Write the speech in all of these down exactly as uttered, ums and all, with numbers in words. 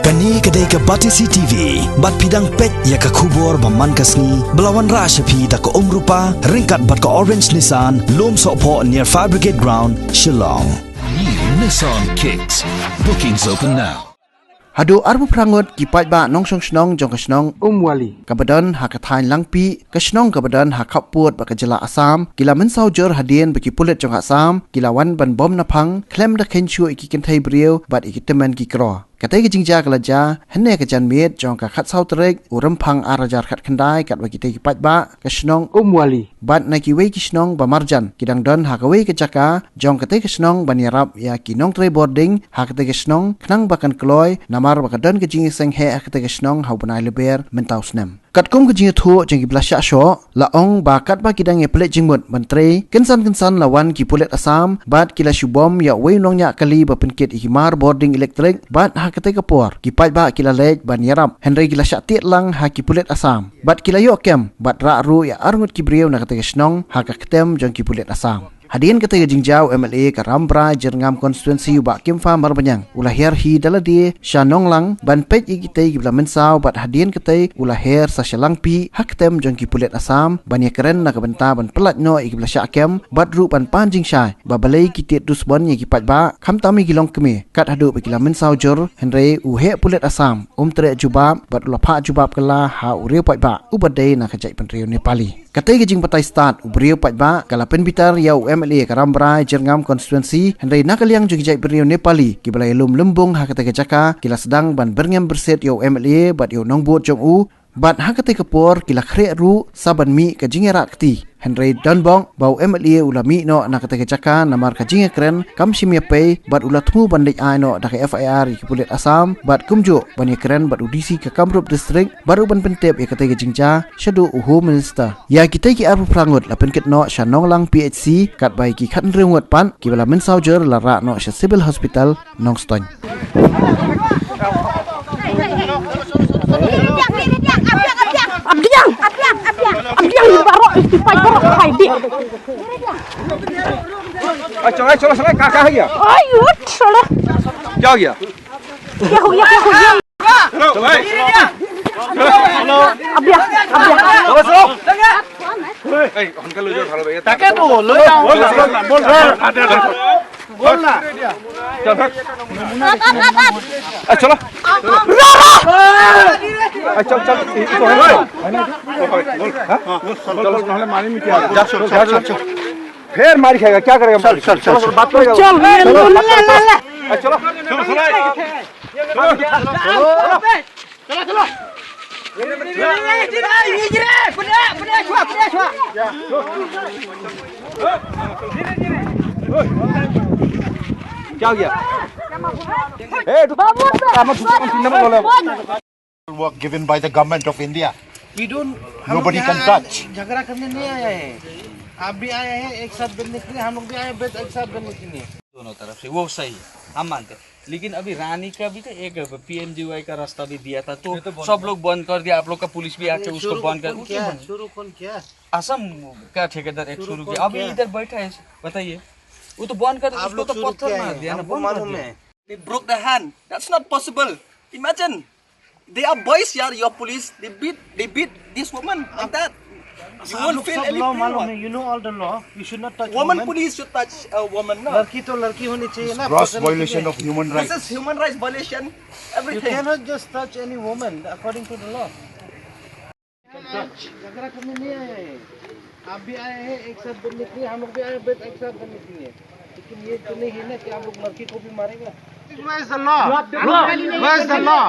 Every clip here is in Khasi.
Kane ka dei ka Batesi T V, bad phi dang peit ïa ka khubor ba man ka sngi, ba la wanrah sha phi da ka Umrupa, ryngkat bad ka Orange Nissan, Lumsohphoh near Fire Brigade Ground, Shillong. New Nissan Kicks. Bookings open now. Haduh arphew phra ngut ki paidbah nongshong shnong jong ka shnong Umwali, kaba don ha ka thaiñ Langpih, ka shnong kaba don ha khappud bad ka jylla Assam, ki la mynsaw jur hadien ba ki pulit jong ka Assam ki la wan ban bom naphang khlem da kheiñ shuh ïa ki kynthei briew bad ïa ki tymmen ki kro. Katei ka jingjia ka la jia hynne ka janmiet jong ka khatsaw tarik u Rymphang ar hajar khatkhyndai, katba kitei ki paidbah ka shnong Umwali bad na kiwei ki shnong ba marjan ki dang don ha kawei ka jaka jong katei ka shnong ban ïarap ïa ki nongtrei boarding ha katei ka shnong, khnang ba kan kloi, namar ba ka don ka jingïaseng heh ha katei ka shnong ha u bnai Lber mynta u snem. Katkum ka jingïathuh jong kiba la shah shoh, la ong ba katba ki dang ïa pynleit jingmut ban trei, kynsan kynsan la wan ki pulit Assam bad ki la shu bom ïa uwei u nongñiah kali ba pynkit ïa ki mar boarding elektrik, bad ha katei ka por ki paidbah ki la leit ban ïarap, hynrei ki la shah tied lang ha ki pulit Assam bad ki la ïoh kem bad rah ruh ïa arngut ki briew na katei ka shnong ha ka ktem jong ki pulit Assam. Hadien katei ka jingjia, u M L A ka Rambrai Jyrngam Constituency, u Bah Kimfa Marbaniang, u la hiar hi da lade sha Nonglang ban peit ïa kitei kiba la mynsaw, bad hadien katei u la hiar sa sha Langpih ha ktem jong ki pulit Assam ban ïakren na ka bynta ban pyllait noh ïa kiba la shah kem, bad ruh ban pan jingshai ba balei ki tied dusbon ïa ki paidbah, khamtam ïa ki longkmie, kat haduh ba ki la mynsaw jur, hynrei u heh pulit Assam um treh jubab bad u la phah jubab kylla ha u riew paidbah uba dei na ka jaitbynriew Nepali. Katei ka jingbatai stad u briew paidbah ka la pynbitar ïa u M L A ka Rambrai Jyrngam Constituency, hynrei na ka liang jong ki jaitbynriew Nepali kiba la ïalum lymbung ha katei ka jaka ki la sdang ban byrngem byrsit ïa u M L A bad ïa u nongbud jong u, bad ha katei ka por ki la khreh ruh sa ban mih ka jingïarap kti, hynrei donbok ba u M L A u la mih noh na katei ka jaka namar ka jingïakren kam shym ïapei, bad u la thmu ban leit ai noh da ka F I R ïa ki pulit Assam, bad kumjuh ban ïakren bad u D C ka Kamrup District, bad ruh ban pyntip ïa katei ka jingjia shaduh u Home Minister. Ïa kitei ki arphew phra ngut la pynkit noh sha Nonglang P H C, katba ïa ki khathynriew ngut pat kiba la mynsaw jur la rah noh sha Civil Hospital Nongstoiñ. Abdiang, abdiang, abdiang, abdiang, baroh, istighfar, baroh, hai, di. अच्छा, चलो, चलो, कहाँ, कहाँ है क्या? आई, उठ, साला। क्या हो गया? क्या हो गया, क्या हो गया? हेलो, भाई। हेलो। अभी आ, अभी आ। चलो, चलो। ए, उनका लो जाओ, साला भैया। ताके तो लो जाओ। बोल, बोल, बोल, बोल। बोल ना। चल, हट। ए, चलो। ए, चल, चल। ये तो है ना। बोल, हाँ? बोल, बोल, बोल, बोल। नाले मारी में क्या? जा, चल, चल, चल, चल। फिर मार खाएगा, क्या करेगा? चल, चल, चल, चल। बात करेगा। चल, ले, ले, ले, ले। ए, चलो। चलो, चलो। चलो, चलो। क्या हो गया? ए, तू बाबू, काम, तू काम, तू नंबर बोला। Work given by the government of India. We don't, हम लोग nobody can touch. झगड़ा करने नहीं आया है। आप भी आए हैं एक साथ बनने के लिए, हम लोग भी आए हैं एक साथ बनने के लिए। दोनों तरफ से वो सही है, हम मानते हैं। लेकिन अभी रानी का भी तो एक पीएमजीवाई का रास्ता भी दिया था, तो सब लोग बंद कर दिया। आप लोग का पुलिस भी आके उसको बंद कर, शुरू कौन किया? असम का ठेकेदार एक शुरू किया। अभी इधर बैठा है, बताइए। वो तो बंद कर, उसको तो पत्थर मार दिया ना, बंद कर दिया। They broke the hand. That's not possible. Imagine. They are boys, yaar, your police. They beat, they beat this woman like that. You won't feel any free one. You know all the law. You should not touch woman. Woman police should touch a woman, no? लड़की तो लड़की होनी चाहिए ना, personality में। This is gross violation of human rights. This is human rights violation, everything. You cannot just touch any woman according to the law. झगड़ा करने नहीं आए हैं। आप भी आए हैं एक साथ बनने के लिए, हम लोग भी आए हैं एक साथ बनने के लिए। लेकिन ये तो नहीं है ना कि आप लोग लड़की को भी मारेगा। Where is the law? Where is the law?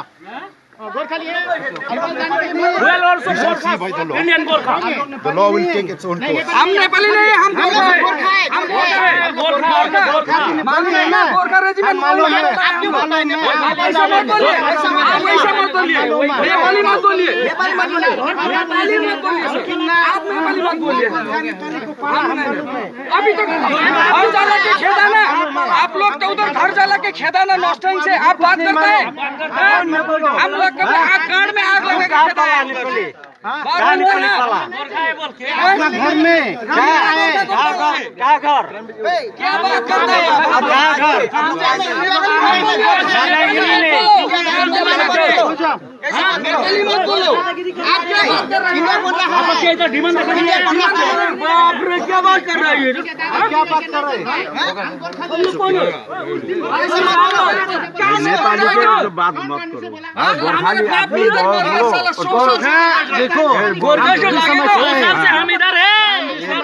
Well, also Gorkha, Indian Gorkha. The law will take its own course. हम नेपाली नहीं है, हम गोरखा है। हम गोरखा है, गोरखा, गोरखा। मालूम है ना? गोरखा रेजिमेंट मालूम है। आप क्यों बोलते हैं? ऐसा मत बोलिए, ऐसा मत बोलिए। नेपाली मत बोलिए। नेपाली मत बोलिए। आप नेपाली मत बोलिए। अभी तक घर जाला के खेदाना, आप लोग तो उधर घर जाला के खेदाना नौस्टैंग से आप बात करते हैं। हम लोग कभी आग, गाड़ में आग लगा के खेदाना। बात बोलो ना। अपना घर में क्या है? क्या घर? क्या बात करते हैं आप? क्या घर? ज्यादा हिंदी नहीं। ऐसा मत बोलो। आप क्या है? इंडिया बोल रहा है। आप क्या इधर डिमांड कर रहे हैं? बाप रे, क्या बात कर रहा है ये? क्या बात कर रहे हैं? हम लोग कौन है? नेपाली के तो बात मत करो। हाँ, गोरखा जी, आप भी बहुत बोलो। देखो, गोरखा जो समझते हैं। हम इधर हैं। क्या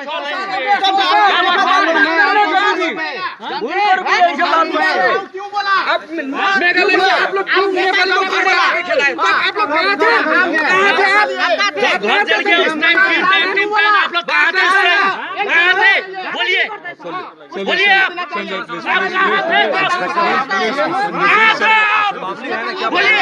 बात कर रहे हैं? क्यों बोला? आप मेघालय से आप लोग क्यों नेपालियों को बुला? आप लोग कहाँ थे? कहाँ थे आप? घर चल के उस टाइम, तीन टाइम, तीन टाइम आप लोग कहाँ थे उस टाइम? कहाँ थे? बोलिए। बोलिए आप। आप कहाँ थे? कहाँ थे आप? बोलिए।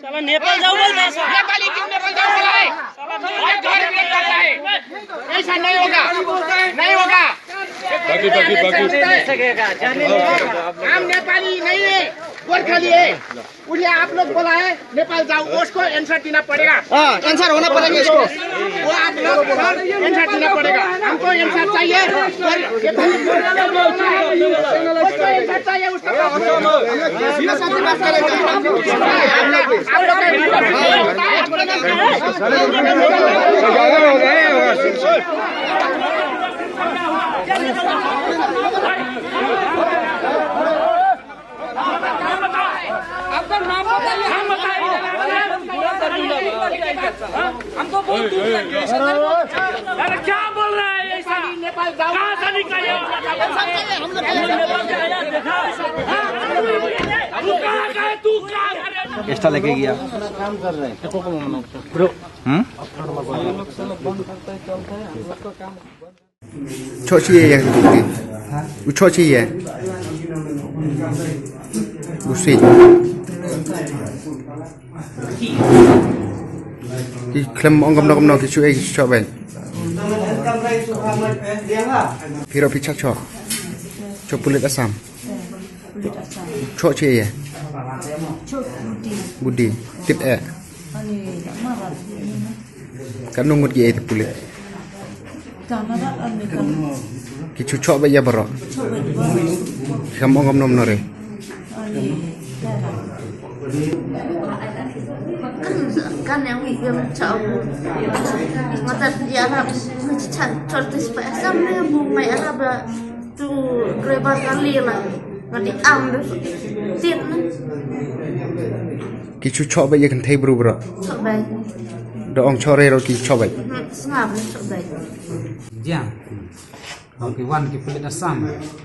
साला नेपाल जाओ बोल रहा है। नेपाली क्यों नेपाल जाओ बोला है? ऐसा नहीं होगा, नहीं होगा। बाकी, बाकी, बाकी। हम नेपाली नहीं है, गोरखाली है। उन्हें आप लोग बोला है नेपाल जाओ, उसको आंसर देना पड़ेगा। हाँ, आंसर होना पड़ेगा इसको। वो आप लोग को आंसर देना पड़ेगा। हमको आंसर चाहिए। उसको आंसर चाहिए, उसको। आप लोग का आपका नाम बताइए, हम बताएंगे। हाँ? हमको बहुत दूर लग गया। अरे क्या बोल रहा है ऐसा? कहाँ से निकला ये? नेपाल से आया, देखा? हाँ? तू कहाँ का है? तू कहाँ का है? एक्स्ट्रा लेके गया। ब्रो। हम्म? Chok chi ye. U chok chi ye. U si. Ki khlem ong kumno kumno ki chu ei ki chok ben. Phi ro phi chak chok. Chok pulit Assam. Chok chi ye. Budi. Tip eh. Katno ngut ki ei te pulit? Ki chu chok ba ïa baroh. Ki kham ong kumno kumno re. Kan yang wi yang chok. Mata ïa rap ngi chan chok te spa sam ne bu mai arab. Tu driver kali la. Ngan di am de. Tin. Ki chu chok ba ïa kynthei bru bru. Chok ba. Da ong chok re ro ki chok ba. Mhm, sngap chok ba. Ja. Ba ki wan ki pulit Assam.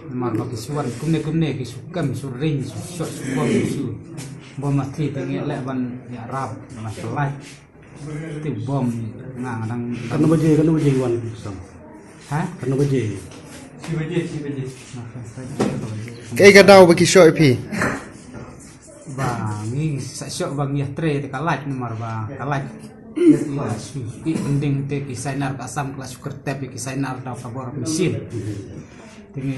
Namar ba ki shu wan kumne kumne ki shu kam shu ring shu shot shu bom shu. Bom mati te ngi leh ban ïa rap ban lai. Te bom nga nga dang. Katno baje, katno baje wan Assam? Ha? Katno baje? Kaei ka daw ba ki shoh ïa phi? Ba ngi sa shoh ba ngi ïatrei te ka lait namar ba ka lait. Ba shu ki pending te ki sainar ka Assam ka la shu kyrtep ïa ki sainar daw ka bor machine. Te ngi,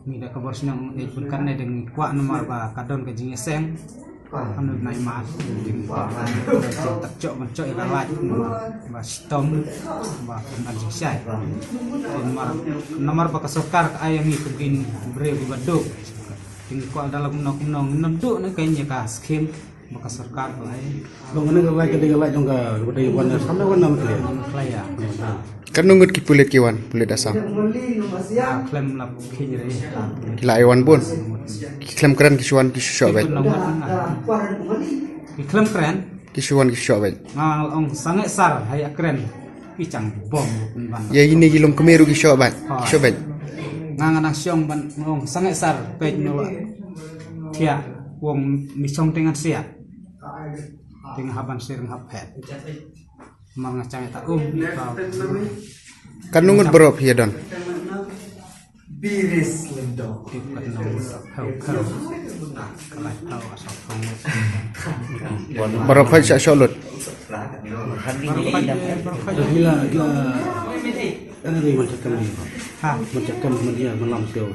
ngi da ka bor shnong eh pun kan ne dang kwah namar ba ka don ka jingïaseng. Anu nai ma ding tak chok ban chok ïa ka lait ba shitom ba kan jingshai. Namar, namar ba ka sorkar ka ai ngi kum kin briew ba duk. Ding kwah dalam kumno kumno ngin duk ne ka ïa ka skim ba ka sorkar ka ai. Long ne ka lait ka ding lait jong ka ba dei wan sampai wan nam kle. Khlaiya. Katno ngut ki pulit ki wan, pulit Assam? Ah, khlem lap khinh re. Ki la ai wan bun. Ki khlem kren ki shu wan ki shu shoh beit. Ki khlem kren. Ki shu wan ki shu shoh beit. Nga ong sangeh sar hai kren. Ki chang bom ban. Ïa ine ki long kmie ruh ki shoh beit. Ki shoh beit. Nga nga nang shong ban ong sangeh sar peit no la. Thiah wong mi shong tengan siat. Ting haban sir ngap phet. Mar nga chang ta um. Katno ngut baroh phi ïa don? Biris lendo. Tip katno ngut. Hau hau. Kalai hau asal hau ngut. Baroh phi sha shoh lut. Gila gila. Ana ri man chakam ni. Ha. Man chakam man ïa man lam sio.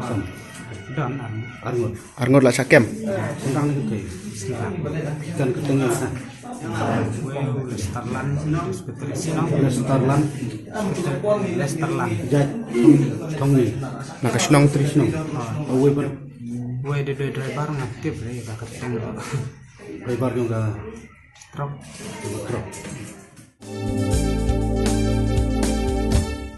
Sam. Don arngut. Arngut. Arngut la sha kem. Sendang ni kete. Sendang. Kan kete ni sa. Wei Lesterland, Presbyterian Shnong. Lesterland. Lesterland. Jait Thongni. Na ka shnong tri shnong. Wei bar. Wei de doi driver ngatip le ka kete. Driver jong ka truk. Truk.